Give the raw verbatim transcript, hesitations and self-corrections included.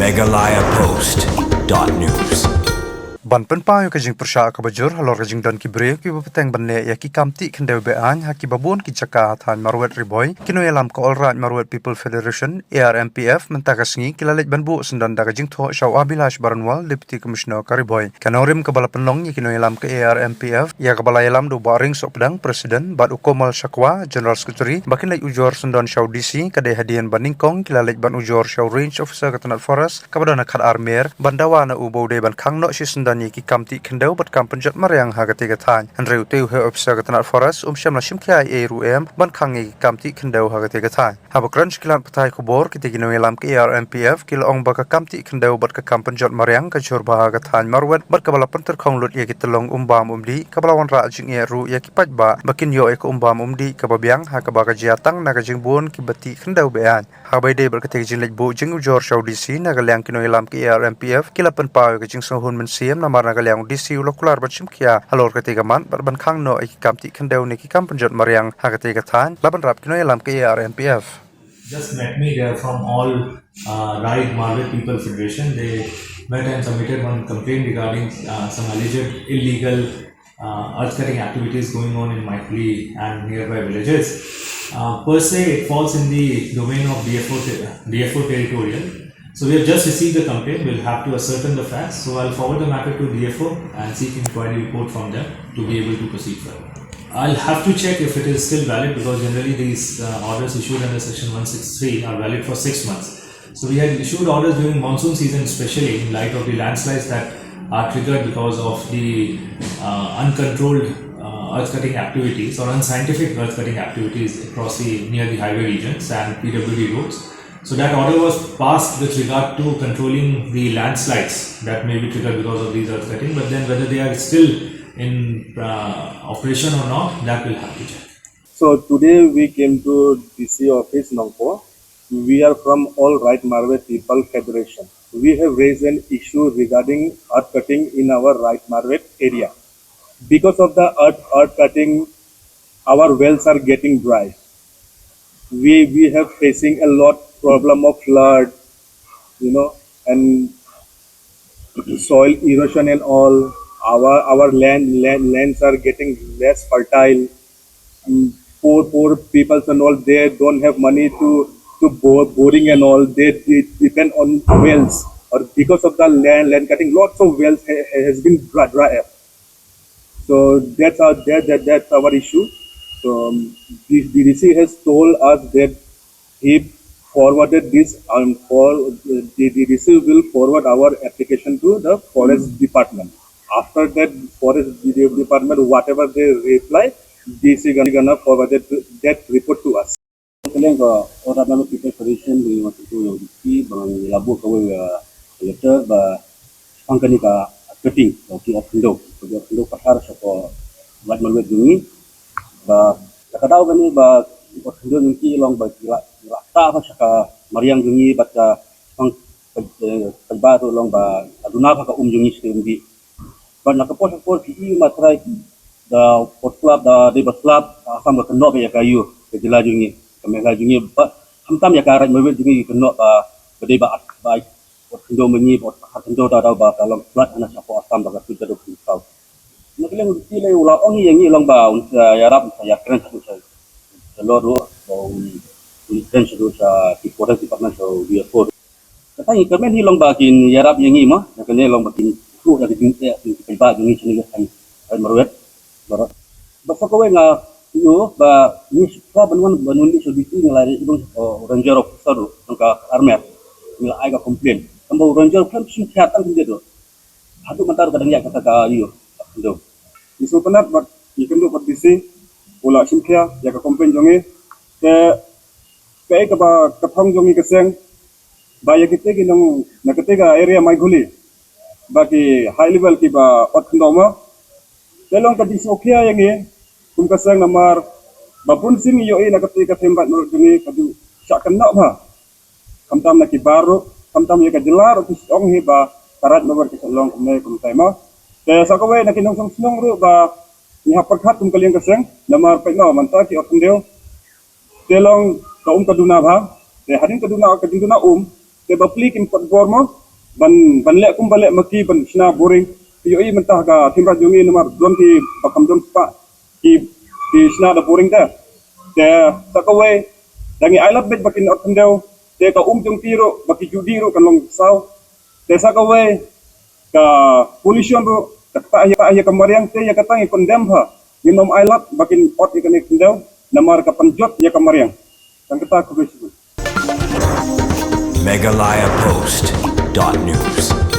Meghalaya Post dot news. Ban pynpaw ïa ka jingpyrshah kaba jur halor ka jingdon ki briew kiba bteng ban leh ïa ki kam tih khyndew be-aiñ ha kiba bun ki jaka ha thaiñ Marwet Ri Bhoi, ki nongïalam ka All Raid Marwet People Federation, A R M P F, mynta ka sngi ki la leit ban buh syndon da ka jingthoh sha u Abhilash Baranwal, Deputy Commissioner ka Ri Bhoi. Ka nongrim kaba la pynlong ïa ki nongïalam ka A R M P F, ïa kaba la ïalam da u Bah Ring Sohpdeng, President, bad u Komal Shakwa, General Secretary, ba kin leit ujor syndon sha u D C, ka dei hadien ba nyngkong ki la leit ban ujor sha u Range Officer ka tnat Forest, kaba don ha Khatar Mer, ban dawa na u ba u dei ban khang noh shisyndon ïa ki kam tih khyndew bad kam pynjot mariang ha katei ka thaiñ. Hynrei utei u Heh Officer ka tnat Forest um shym la shim khia ei ei ruh em ban khang ïa ki kam tih khyndew ha katei ka thaiñ. Haba kren sha ki lad pathai khubor, kitei ki nongïalam ka A R M P F ki la ong ba ka kam tih khyndew bad ka kam pynjot mariang ka jur bha ha ka thaiñ Marwet bad kaba la pyntyrkhong lut ïa ki tyllong um bam um dih, kaba la wanrah jingeh ruh ïa ki paidbah ba kin ïoh ïa ka um bam um dih kaba biang, ha kaba ka jia tang na ka jingbun kiba tih khyndew be-aiñ. Haba ïadei bad katei ka jingleit buh jingujor sha u D C, na ka liang ki nongïalam ka A R M P F ki la pynpaw ïa ka jingsngewhun mynsiem, namar na ka liang u D C u la kular ban shim khia halor katei ka mat bad ban khang noh ïa ki kam tih khyndew ne ki kam pynjot mariang ha katei ka thaiñ, la ban rap ki nongïalam ka A R M P F. Just met me. They are from All uh, Raid Marwet People Federation. They met and submitted one complaint regarding uh, some alleged illegal uh, earth cutting activities going on in Maikhuli and nearby villages. Uh, per se, it falls in the domain of D F O, ter- D F O territorial. So we have just received the complaint. We'll have to ascertain the facts. So I'll forward the matter to D F O and seek inquiry report from them to be able to proceed further. I'll have to check if it is still valid, because generally these uh, orders issued under Section one six three are valid for six months. So we had issued orders during monsoon season, especially in light of the landslides that are triggered because of the uh, uncontrolled uh, earth cutting activities or unscientific earth cutting activities across the near the highway regions and P W D roads. So that order was passed with regard to controlling the landslides that may be triggered because of these earth cutting, but then whether they are still in uh, operation or not, that will have to check. So today we came to D C office Nongpoh. We are from All Raid Marwet People Federation. We have raised an issue regarding earth cutting in our Raid Marwet area. Because of the earth, earth cutting, our wells are getting dry. We we have facing a lot problem of flood, you know, and soil erosion and all. Our our land, land lands are getting less fertile. Mm, poor poor peoples and all, they don't have money to to bore, boring and all. They, they depend on wells, or because of the land land cutting, lots of wells ha, ha, has been dry, dry up. So that's our that, that that's our issue. So um, the D D C has told us that he forwarded this and for the D D C will forward our application to the forest department. After that, forest de- department, whatever they reply, D C gonna, gonna forward that, that report to us. Kaliang ka All Raid Marwet People Federation, di waktu tu yang D C bang labu kawai letter ba pang kani ka cutting, ka ki of Hindu, ka ki of Hindu pasar sa ko Raid Marwet jong ngi. Ba ka daw kani ba ki of Hindu jong ki long ba ki la ki la ta ba sa ka mariang jong ngi, ba ka pang ka ba tu long ba aduna ba ka um jong ngi skem di. Ba na ka por sa por ki i ma trai da por slap da de ba slap, Assam ka kynnoh ba ïa ka yu ka jylla jong ngi, ka Meghalaya jong ngi, ba khamtam ïa ka Raid Marwet jong ngi kynnoh ba ba de ba ba Wat khyndew mynni, wat khyndew da daw ba ka long flood na shapoh Assam ba ka sut ka duk khyndew. Na ka liang u D C lei u la ong ïa ngi long ba un sa ïarap, un sa ïakren shaduh sha, sha lor ruh ba un, un kren shaduh sha ki forest department, sha D F O. Kata ngi kyrmen hi long ba kin ïarap ïa ngi mo, na kane long ba kin shu ïa ki jingeh ki paidbah jong ngi shane ïa ka Raid Marwet. Ba, ba sa kawei nga ïoh ba ngi shu ban wan ban wan leit sha D C, ngi la ïoh ban, oh, ranger officer ruh jong ka Armer. Ngi la ai ka complain. Tangba u ranger khlem shim khia tang khyndiat ruh. Haduh mynta ruh ka dang ïaid kata ka ïoh. Ngi sngewtynnat bad ngi kynduh bad D C, u la shim khia ïa ka complain jong ngi. Te kaei kaba ka thong jong ngi ka seng ba ïa kite ki nong na kate ka area Maikhuli ba ki high level kiba ot khyndew mo. Te long ka jingsngewkhia ïa ngi kum ka seng namar ba bun sien ngi ïohi na kate ka theme Raid Marwet jong ngi ka ju shah kynnoh bha. Khamtam na ki bar ruh, khamtam ïa ka jylla ruh ki ong hi ba ka Raid Marwet ka shah long kumne kumtai mo. Te sa kawei na ki nongshong shnong ruh ba ngi hap pyrkhat kum ka liang ka seng namar peit mo mynta ki ot khyndew. Te long ka um ka duna bha. Te hadien ka duna, ka jingduna um, Te ba pli kim pat bor mo ban ban leh kum ba leh ma ki ban shna boring. Te ïohi mynta ka Tynrai jong ngi namar don ki ba kam don spah ki ki shna da boring te. Te sa kawei da ngi ai lad beit ba kin ot khyndew. Te ka um jong ki ruh ba ki ju dih ruh kan long saw. Te sa kawei ka pollution ruh ka ta ïa ka mariang te ïa ka tang ïa condemn ha. Ngim ai lad ba kin ot ïa kane khyndew namar ka pynjot ïa ka mariang. Tang kata khublei shibun. Meghalaya Post dot news.